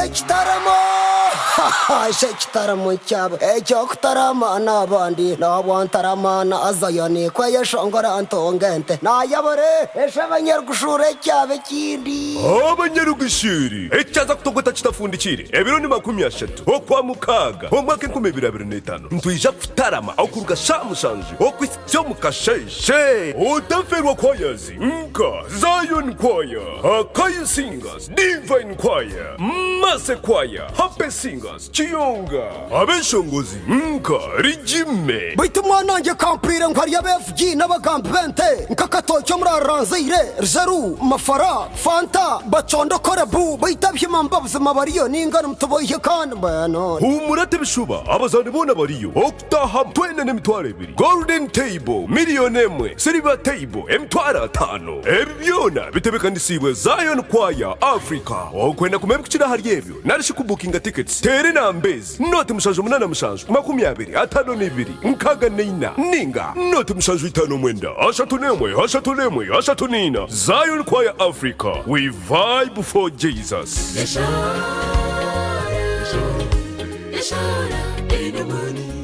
Ekitaramo! Haha ekitaramo kyaba eky'okutarama n'abandi Nabwo ntarama na Zayoni kweyeshongora ntunga ente Nayabure esha abanyarugushuri ekyaba ekindi. Abanyarugushuri ekyaza kutogota kitafundikiire ebiro ni 30 Okwamukaaga omwaka 2025 nitwija kutarama okuruga shaaha mushanju okuhitsya omu kasheeshe. Otaferwa choirs nka Zion Choir, Akai Singers, Divine Choir, Mercy Choir, Happy Singers, Kiyonga, abeshongozi nka Rigime. Baitu mwana wangye kampurire ngu hariyo abeevugi n'abagambi b'ente nk'akatookye omuri Aranzaire, Rizeru, Mafara, Fanta, Bacondo Korebu, baitu abihima mba buzima bariyo ninga nimutuboihe kandi mbwenu. Humura tibishuba abazaani boona bariyo okutahamu twena n'emitwaro ebiri, Golden Table miriyoni emwe, Silver Table emitwaro ataano. Ebi byona bitebekanisiibwe Zion Choir Africa. Okwenda kumanya ebikukira ahari ebyo narishi kubukinga tickets teera enamba ezi. Noti 7 7 20 52 64 ninga noti 7 5 9 31 31 34 Zion Choir Africa, we vibe for Jesus. Eshaara, eshaara, eshaara eine amaani.